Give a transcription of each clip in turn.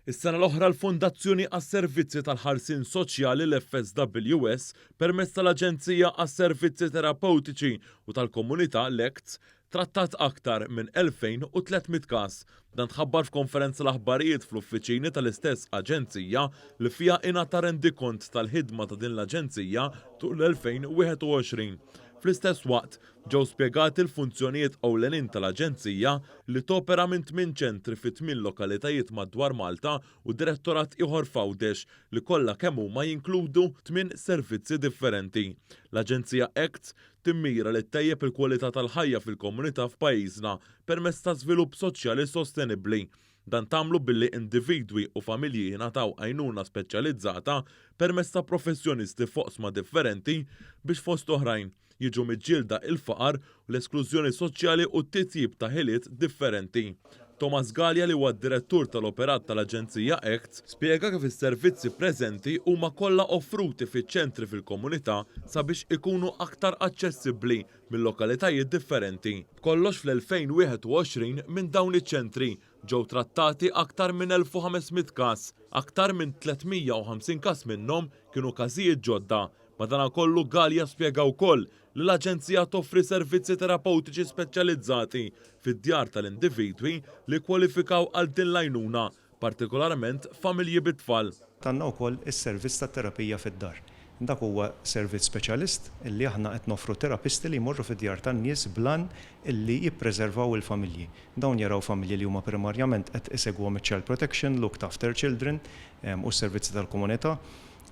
Is-sena l-oħra l-Fondazzjoni għas-Servizzi tal-Ħarsien Soċjali l-FSWS permezz tal-Aġenzija għas-Servizzi Terapewtiċi u tal-Komunità l-ACTS trattat aktar minn 2,300 każ. Dan tħabbar f'konferenza l-aħbarijiet fl-uffiċini tal-istess aġenzija li fiha ingħata rendikont tal-ħidma ta' din l-aġenzija tul l-2021. Fl-istess waqt, Ġew spjegati l-funzjonijiet ewlenin tal-Aġenzija li topera minn tminn ċentri fi tmien lokalitajiet madwar Malta u direttorat ieħor f'Għawdex li kollha kemm huma jinkludu tmien servizzi differenti. L-Aġenzija ACTS timmira li ttejjeb il-kwalità tal-ħajja fil-komunità f'pajjiżna permezz ta' żvilupp soċjali sostenibbli. Dan tagħmlu billi individwi u familji jingħataw għajnuna speċjalizzata permezz ta' professjonisti f'oqsma differenti biex fost oħrajn, jiġu miġġielda il-faqar u l-esklużjoni soċjali u t-titjib ta' ħiliet differenti. Thomas Galea li huwa d-Direttur tal-Operat tal-Aġenzija ACTS spjega kif is-servizzi preżenti huma kollha offruti fiċ-ċentri fil-komunità sabiex ikunu aktar aċċessibbli minn lokalitajiet differenti. B'kollox fl-2021 minn dawn iċ-ċentri ġew trattati aktar minn 1,500 każ. Aktar minn 350 każ minnhom kienu każijiet ġodda. Madanakollu Galea spjega wkoll li l-aġenzija toffri servizzi terapewtiċi speċjalizzati fid-djar tal-individwi li kkwalifikaw għal din l-għajnuna, partikolarment familji bit-tfal. Għandna wkoll is-servizz tat-terapija fid-dar. Dak huwa servizz speċjalist illi aħna qed noffru terapisti li jmorru fid-djar tan-nies bl-għan illi jippreservaw il-familji. Dawn jaraw familji li huma primarjament qed isegwuhom iċ-child protection, looked after children u s-servizzi tal-komunità.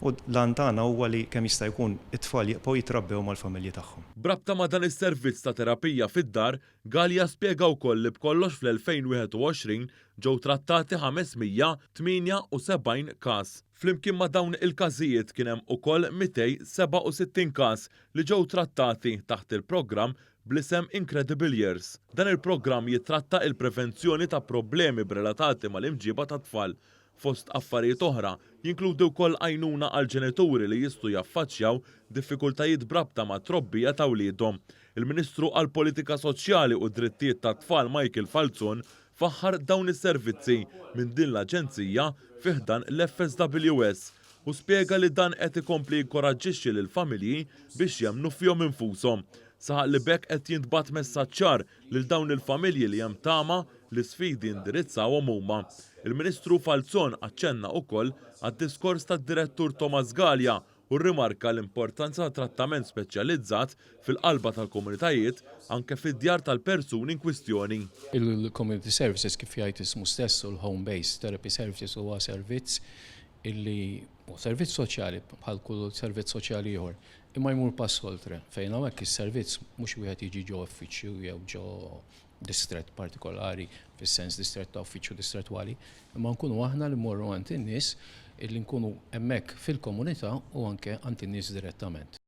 U l-għan tagħna huwa li kemm jista' jkun it-tfal jibqgħu jitrabbew mal-familji tagħhom. B'rabta ma' dan is-servizz ta' terapija fid-dar, Galea spjega wkoll li b'kollox fl-2021 ġew trattati 578 każ. Flimkien ma' dawn il-każijiet kien hemm ukoll 267 każ li ġew trattati taħt il-programm bl-isem Incredible Years. Dan il-programm jittratta il-prevenzjoni ta' problemi b'relatati mal-imġiba tat-tfal. Fost affarijiet oħra, jinkludi wkoll għajnuna għal ġenituri li jistgħu jaffaċċjaw diffikultajiet b'rabta mat-trobbija ta' wliedhom. Il-Ministru għall-Politika Soċjali u d-Drittijiet tat-Tfal Michael Falzon faħħar dawn is-servizzi minn din l-aġenzija fi ħdan l-FSWS u spjega li dan qed ikompli jinkoraġġixxi lill-familji biex jemmnu fihom infushom. Saħaq li b'hekk qed jintbagħat messaġġ ċar lil dawn il-familji li hemm tama li sfidi indirizzawhom huma. Il-Ministru Falzon aċċenna ukoll għad-diskors tad-Direttur Thomas Galea u rrimarka l-importanza ta' trattament speċjalizzat fil-qalba tal-komunitajiet anke fid-djar tal-persuni inkwistjoni. Il-Community Services kif jgħid ismu stess u l-Home Based Therapy Services huwa servizz illi hu servizz soċjali bħal kull servizz soċjali ieħor, imma jmur pass oltre fejn hawnhekk is-servizz mhux wieħed jiġi ġo uffiċċju jew ġo distrett partikolari, fis-sens distrett ta' uffiċċju distrettwali, imma nkunu aħna li mmorru għand in-nies illi nkunu hemmhekk fil-komunità u anke għand in-nies direttament.